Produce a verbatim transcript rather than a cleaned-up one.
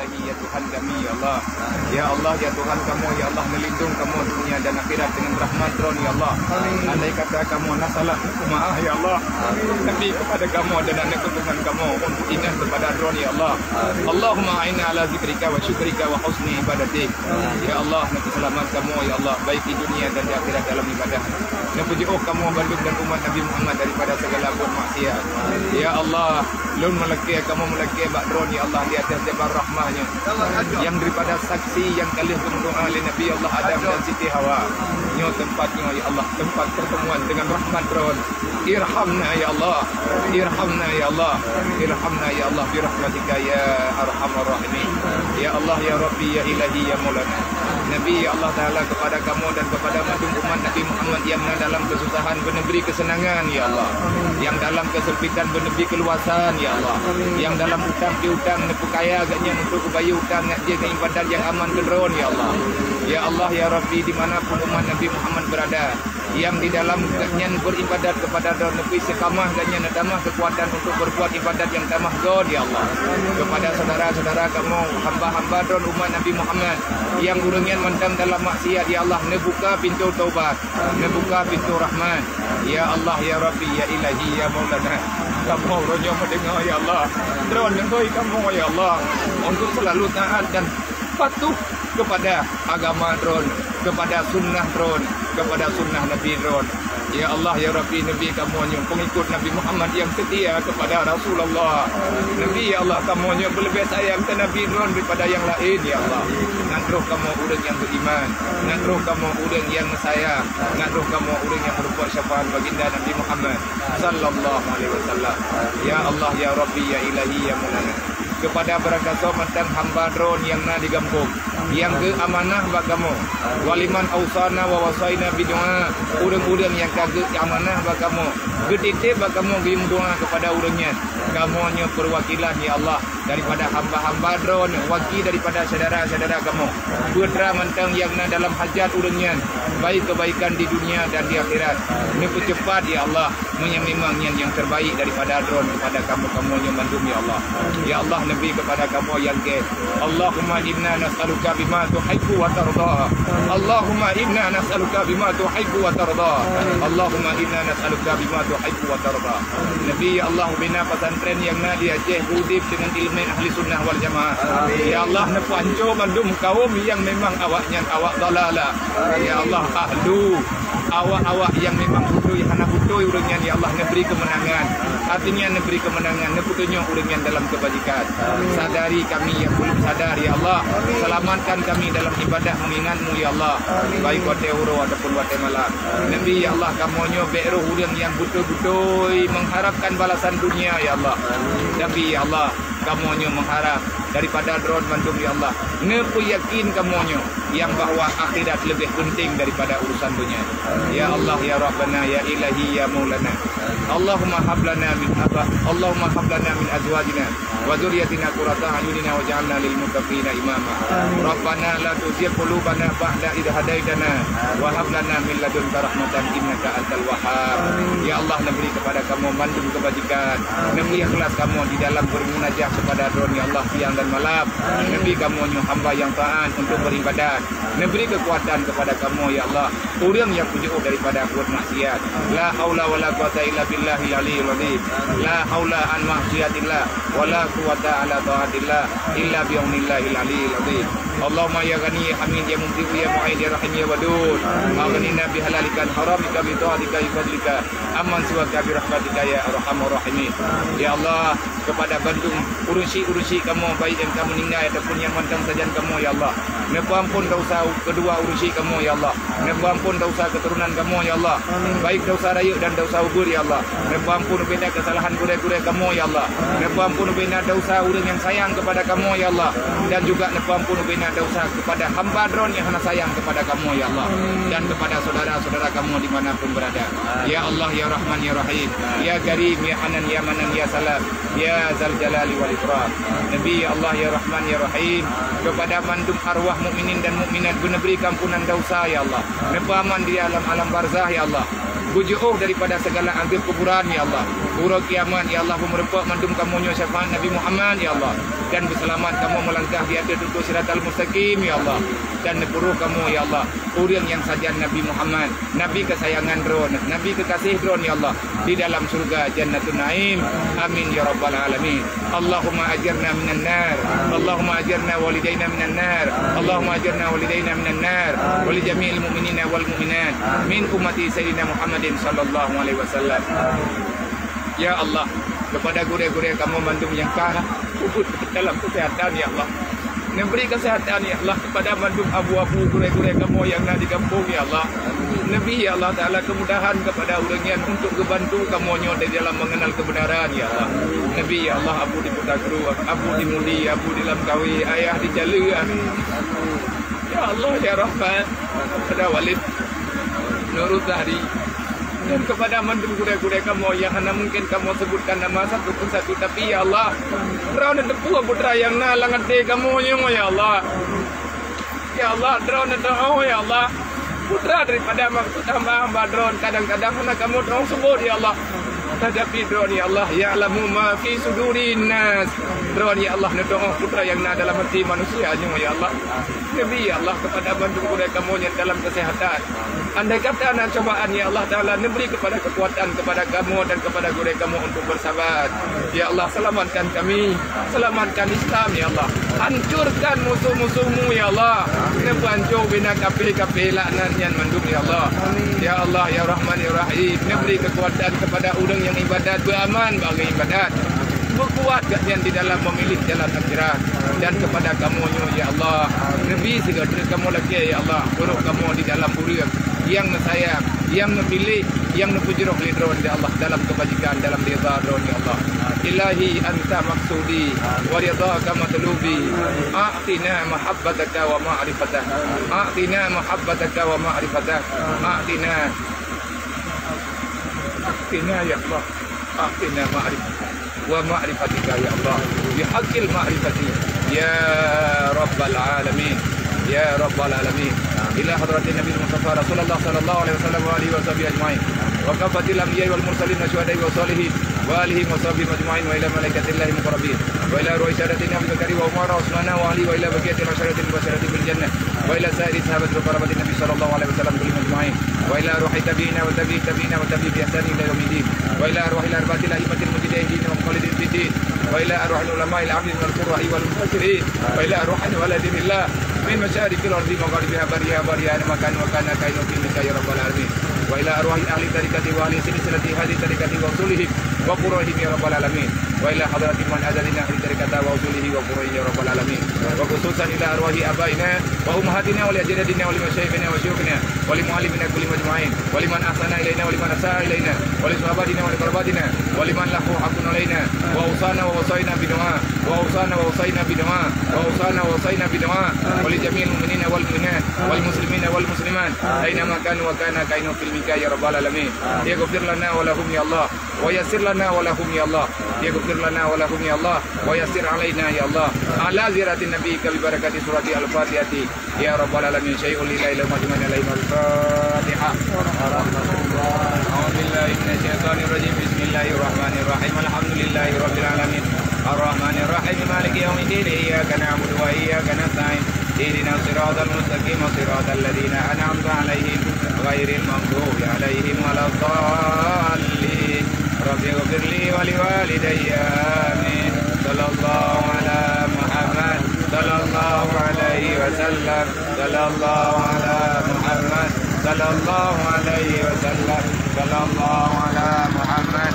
Ya Tuhan kami, ya Allah. Ya Allah, ya Tuhan kamoe, ya Allah, neulindong kamoe dunia dan akhirat dengan rahmat Droen, ya Allah. Amin. Andai kata kamoe na salah, peumaáh, ya Allah. Amin. Tapi kepada kamoe dan aneuk keuturonan kamoe, untuk ingat kepada Droen, ya Allah. Amin. Allahumma a'inna ala zikrika wa syukrika wa husni ibadatik. Ya Allah, neupeuseulamat kamoe, ya Allah, baik di dunia dan di akhirat dalam ibadah. Neupeujiôh kamoe bandum dan umat Nabi Muhammad daripada segala buet maksiat. Ya Allah, lôn meulakée, kamoe meulakée bak Droen, ya Allah, di ateueh Jabal Rahmah nyoe. Nyang daripada saksi nyang ka lheueh geumeudoá lé Nabi Allah Adam dan Siti Hawa. Nyoe teumpat nyoe, ya Allah, teumpat pertemuan dengan rahmat Droen. Irhamna, ya Allah. Irhamna, ya Allah. Irhamna, ya Allah, bi rahmatika ya arhamar rahimin. Ya Allah, ya Rabbi, ya Ilahi, ya Maulana. Nabi, ya Allah Taala, kepada kamoe dan kepada mandum umat Nabi Muhammad nyang na dalam kesusahan, beuneubri keuseunangan, ya Allah. Nyang dalam keusempitan, beuneubri keuluasan, ya Allah. Nyang dalam utang piutang, neupeukaya geuhnyan untuk geubayeue utang, ngat jeuet ngon ibadat nyang aman keu Droen, ya Allah. Ya Allah, ya Rabbi, di mana pun umat Nabi Muhammad berada, nyang di dalam geuhnyan beribadat kepada Droen, neupeuistiqamah geuhnyan, neutamah keukuatan untuk berbuat ibadat nyang tamah göt, ya Allah. Kepada saudara-saudara kamoe, hamba-hamba Droen umat Nabi Muhammad, nyang ureuëng nyan mantong dalam maksiat, ya Allah, neubuka pintoe taubat, neubuka pintoe rahmat. Ya Allah, ya Rabbi, ya Ilahi, ya Maulana, kamoe uroe nyoe meudeungoe, ya Allah. Droen neugui kamoe, ya Allah, untuk selalu taat dan patuh kepada agama Droen, kepada sunnah Droen, kepada sunnah Nabi Droen. Ya Allah, ya Rabbi, neubri kamoe nyoe pengikut Nabi Muhammad yang setia kepada Rasulullah. Neubri, ya Allah, kamoe nyoe beuleubeh sayang keu Nabi Droen daripada nyang laén, ya Allah. Ngat roh kamoe ureuëng nyang beriman, ngat roh kamoe ureuëng nyang meusayang, ngat roh kamoe ureuëng nyang meureumpok syafaat baginda Nabi Muhammad sallallahu alaihi wasallam. Ya Allah, ya Rabbi, ya Ilahi, ya Maulana. Kepada barangkasoe mantong hamba Droen nyang na di gampông, nyang geu amanah bak kamoe. Waliman ausana wa wasaina bidu'a, ureuëng-ureuëng nyang ka geu amanah bak kamoe, geutitép bak kamoe geuyue meudoá kepada ureuëng nyan. Kamoe nyoe peuwakilan, ya Allah, daripada hamba-hamba Droen, waki daripada syedara-syedara kamoe. Putra mantong nyang na dalam hajat ureuëng nyan, baik kebaikan di dunia dan di akhirat. Neupeucepat, ya Allah, meunyoe memang nyan nyang terbaik daripada Droen kepada kamoe-kamoe nyoe mandum, ya Allah. Ya Allah, neubri kepada kamoe nyang gét. Allahumma inna nas'aluka bima tuhibbu wa tarda. Allahumma inna nas'aluka bima tuhibbu wa tarda. Allahumma inna nas'aluka bima tuhibbu wa tarda. Neubri, ya Allah, ubena pesantren nyang na di Aceh udeb deungon ileumèe ahli sunnah wal jamaah. Amin. Ya Allah, neupeuhanco mandum kaum nyang memang awaknyan awak dalalah. Ya Allah, ahlu, awak-awak nyang memang beutôi hana beutôi ureuëng nyan, ya Allah, neubri keumeunangan. Artinya neubri keumeunangan, neupeutunyok ureuëng nyan dalam keubajikan. Sadari kami nyang belum sadar, ya Allah. Selamatkan kami dalam ibadah mengingat-Mu, ya Allah. Baik watèe uroe ataupun watèe malam. Neubri, ya Allah, kamoe nyoe bèk roh ureuëng nyang beutôi-beutôi mengharapkan balasan dunia, ya Allah. Tapi, ya Allah, kamoe nyoe mengharap daripada Droen mandum, ya Allah. Neupeuyakin kamoe nyoe nyang bahwa akhirat leubeh peunteng daripada urusan dunia. Ya Allah, ya Rabbana, ya Ilahi, ya Maulana. Allahumma hab lana min aba-, Allahumma hab lana min azwajina wa dzurriyyatina qurrata a'yunina waj'alna lil muttaqina imama. Amin. Rabbana la tuzigh qulubana ba'da idh hadaitana wa hab lana min ladunka rahmatan innaka antal wahhab. Amin. Ya Allah, neubri kepada kamoe mandum keubajikan. Amin. Neubri ikhlas kamoe di dalam bermunajah kepada Droen, ya Allah, siang dan malam. Amin. Neubri kamoe nyoe hamba nyang taat untuk beribadat. Neubri keukuatan kepada kamoe, ya Allah. Ureuëng nyang peujiôh daripada buet maksiat. La haula wala quwata illa billahil aliyyil azim. La haula an maksiatillah wala quwata ala taatillah illa bi aunillahil aliyyil azim. Allahumma ya Ghani ya Hamid ya Mubdi'u ya Mu'id ya Rahim ya Wadud. Aghnina bi halalika an haramika bi taatika bi fadlika amman siwaka bi rahmatika ya arhamar rahimin. Ya Allah, kepada bandum ureuëng syik-ureuëng syik kamoe, baik nyang ka meuninggai ataupun nyang mantong sajan kamoe, ya Allah. Neupeuampon desya keudua ureuëng syik kamoe, ya Allah. Neupeuampon desya keuturonan kamoe, ya Allah. Amin. Baik desya rayeuk dan desya ubeut, ya Allah. Neupeuampon ubena keusalahan gurée-gurée kamoe, ya Allah. Neupeuampon ubena desya ureuëng nyang sayang kepada kamoe, ya Allah. Dan juga neupeuampon ubena desya kepada hamba Droen nyang hana sayang kepada kamoe, ya Allah. Amin. Dan kepada saudara-saudara kamoe di mana pun berada. Ya Allah, ya Rahman, ya Rahim, ya Karim, ya Hanan, ya Manan, ya Salam, ya Zal Jalali wal Ikram. Neubri, ya Allah, ya Rahman, ya Rahim, kepada mandum arwah mukminin dan mukminat, beuneubri keampunan desya, ya Allah. Neupeuaman di alam-alam barzah, ya Allah. Beujiôh daripada segala azab kuburan, ya Allah. Uroe kiamat, ya Allah, beumeureumpok mandum kamoe nyoe syafaat Nabi Muhammad, ya Allah. Dan beuseulamat kamoe meulangkah di ateueh tutoe siratal mustaqim, ya Allah. Dan neupuruh kamoe, ya Allah, ureuëng nyang sajan Nabi Muhammad, Nabi keusayangan Droen, Nabi keukaséh Droen, ya Allah, di dalam syurga Jannatun Naim. Amin, ya rabbal alamin. Allahumma ajirna minan nar. Allahumma ajirna walidaina minan nar. Allahumma ajirna walidaina minan nar. Wa li jami'il mu'minina wal mu'minat min ummati Sayyidina Muhammadin sallallahu alaihi wasallam. Ya Allah, kepada gurée-gurée kamoe mandum nyang ka puput dalam kesehatan, ya Allah. Neubri kesehatan, ya Allah, kepada mandum abu-abu gurée-gurée kamoe nyang na di gampông, ya Allah. Neubri, ya Allah Taala, kemudahan kepada ureuëng nyan untuk geubantu kamoe nyoe di dalam mengenal kebenaran, ya Allah. Neubri, ya Allah, abu di Puta Kru, abu di Mudi, abu di Lamkawe, ayah di Jaleue. Ya Allah, ya Rahman, kepada Walid Nurul Zahri, dan kepada mandum gurée-gurée kamoe nyang hana mungkin kamoe sebutkan nama satu persatu, tapi, ya Allah, Droeneuh teupeue putra nyang na lam até kamoe nyoe, ya Allah. Ya Allah, Droeneuh teupeue, ya Allah, putra daripada maksud hamba-hamba Droeneuh kadang-kadang hana kamoe teupeue sebut, ya Allah. Tetapi Droeneuh, ya Allah, ya'lamu ma fi sudurin nas. Droeneuh, ya Allah, neuteupeue putra nyang na dalam até manusia nyoe, ya Allah. Neubri, ya Allah, kepada mandum gurée kamoe nyang dalam kesehatan. Andai kata na cobaan, ya Allah Taala, neubri kepada kekuatan kepada kamoe dan kepada gurée kamoe untuk bersabar. Ya Allah, selamatkan kami, selamatkan Islam, ya Allah. Hancurkan musuh-musuh-Mu, ya Allah. Neupeuhancô bina kafé-kafé laknat nyan mandum, ya Allah. Ya Allah, ya Rahman, ya Rahim, neubri kekuatan kepada ureuëng nyang ibadat, beuaman bagi ibadat. Beukuat gobnyan di dalam memilih jalan akhirat. Dan kepada kamoe nyoe, ya Allah, neubri sigoe treuk kamoe lakée, ya Allah, peuruek kamoe di dalam ureuëng nyang neusayang, nyang neupiléh, nyang neupeujroh lé Droeneuh, ya Allah, dalam keubajikan, dalam ridha Droeneuh, ya Allah. Ilahi anta maqsudi wa ridhaka matlubi. A'tina mahabbataka wa ma'rifataka. A'tina mahabbataka wa ma'rifataka. A'tina. A'tina, ya Allah. A'tina ma'rifataka. Wa ma'rifatika, ya Allah, bihaqqil ma'rifati, ya rabbal alamin, ya rabbal alamin. Ila hadratin Nabi Mustafa Rasulullah sallallahu alaihi wasallam wa alihi wa sahbihi ajmain. Wa kaffatil anbiya wal mursalin wa syuhada'i wa salihin wa alihim wa sahbihim ajmain wa ila malaikatillahi muqarrabin. Wa ila ruhi syahadatina Abi Bakari wa Umar wa Usmana wa Ali wa ila baqiyatil asyaratil mubasyaratin bil jannah. Wa ila sairi sahabati wa qarabatin Nabi sallallahu alaihi wasallam kullihim ajmain. Wa ila arwahi tabi'ina wa tabi'i tabi'ina wa tabi'i bi ihsanin ila yaumiddin. Wa ila arwahil arba'atil a'immatil mujtahidin wa muqallidin fid din. Wa ila arwahil ulama'il 'amilin wal qurra'i wal mufassirin. Wa ila arwahil waladinillah min masyariqil ardi magharibiha barriha bahriha aina ma kanu wa kana kainu fi milka ya rabbal alamin. Wa ila arwahi ahli tariqati wa ahli silsilati hadhihi tariqati wa usulihim wa furu'ihim ya rabbal alamin. Wa ila hadrati man azalina ahli tariqata wa usulihi wa furu'ihim ya rabbal alamin. Wa khususan ila arwahi abaina wa ummahatina wa li ajdadina wa li masyayikhina wa syuyukhina wa li muallimina kullihim ajmain. Wa liman ahsana ilaina wa liman asa'a ilaina wa li sahabatina wa li qarabatina wa liman lahu haqqun alaina wa ausana wa wasaina bidu'a wa ausana wa wasaina bidu'a wa ausana wa wasaina bidu'a wa li jami'il mu'minina wal mu'minat wal muslimina wal muslimat aina ma kanu wa kana kainu fil milka ya rabbal alamin. Yaghfir lana wa lahum ya Allah. Wa yassir lana wa lahum ya Allah. Yaghfir lana wa lahum ya Allah. Wa yassir alaina ya Allah. Ala ziyarati nabiyika bi barakati surati Al-Fatihati. Ya rabbal alamin. Syai'un lillahi lahum ajmain alaihim al-Fatihah. A'udzu billahi minasyaitonir rajim. Bismillahirrahmanirrahim. Alhamdulillahi rabbil alamin. Arrahmanirrahim. Maliki yaumiddin. Iyyaka na'budu wa iyyaka nasta'in. Ihdinas siratal mustaqim, siratal ladzina an'amta 'alaihim, ghairil maghdubi 'alaihim waladdallin. Rabbighfirli wa liwalidayya. Amin. Sallallahu ala Muhammad, sallallahu alaihi wasallam. Sallallahu ala Muhammad, sallallahu alaihi wasallam. Sallallahu ala Muhammad,